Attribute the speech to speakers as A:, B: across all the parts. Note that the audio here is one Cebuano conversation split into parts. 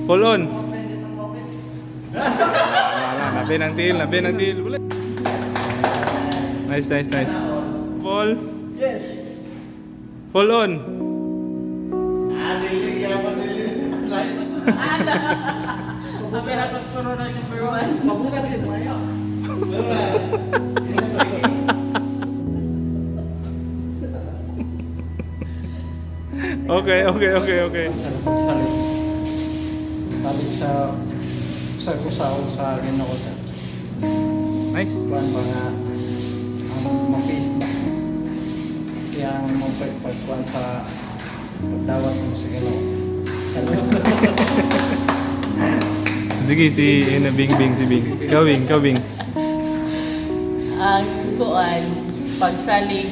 A: Full on. Wala, nabi ng deal, nabi ng deal. Wala. Nice, nice, nice. Full.
B: Yes.
A: Full on.
B: Ah, dili kaya pa dili.
C: Sabi na sa corona number one. Mabuta din mo ayo.
A: Okay.
B: Sa pagsalit. Salit sa kusaw sa Ginoo sa.
A: Nice.
B: Kuan ba nga ang ma-face ba? Kaya ang mapagpagkuan sa pagdawat mo sa Ginoo.
A: Sige, si yun na, Bing Bing, si Bing. Ikaw, Bing, ikaw, Bing.
C: Ang kuan, pagsalig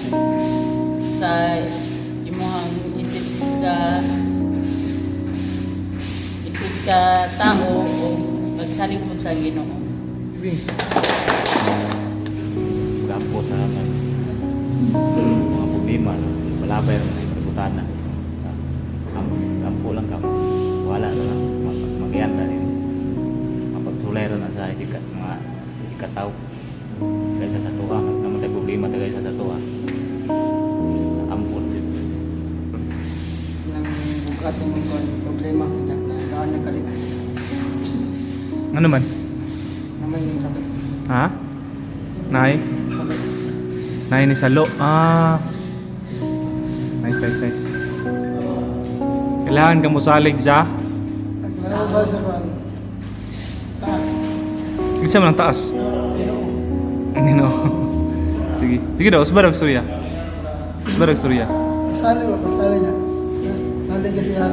C: sa imuhang isip ka tao o pagsalig mo sa Ginoo.
A: Bing.
D: Gampo sa mga mga problema, no? Malabay rin mga ipagutana. Ang gampo lang kamo. Wala na lang. Magian na rin. Mapagsulay rin na sa isikat, mga isikat tao. Kaysa sa tuwa. Naman tayo problema tayo kaysa sa tuwa. Ampon din.
B: Nang bugat ng kuan problema na na daan nagkalit
A: Ano man?
B: naman yung sabi.
A: Ha? Nay?
B: Sabi.
A: Nay ni Salo. Ah. Nice, nice, nice. Kailangan ka mosalig sa?
B: Naglaro ba sa kuan? Taas.
A: Isa man ang taas. Ang Ginoo. Sige. Sige daw, usba daw istorya. Usba daw istorya.
B: Sali ba? Sali niya. Sali niya siya.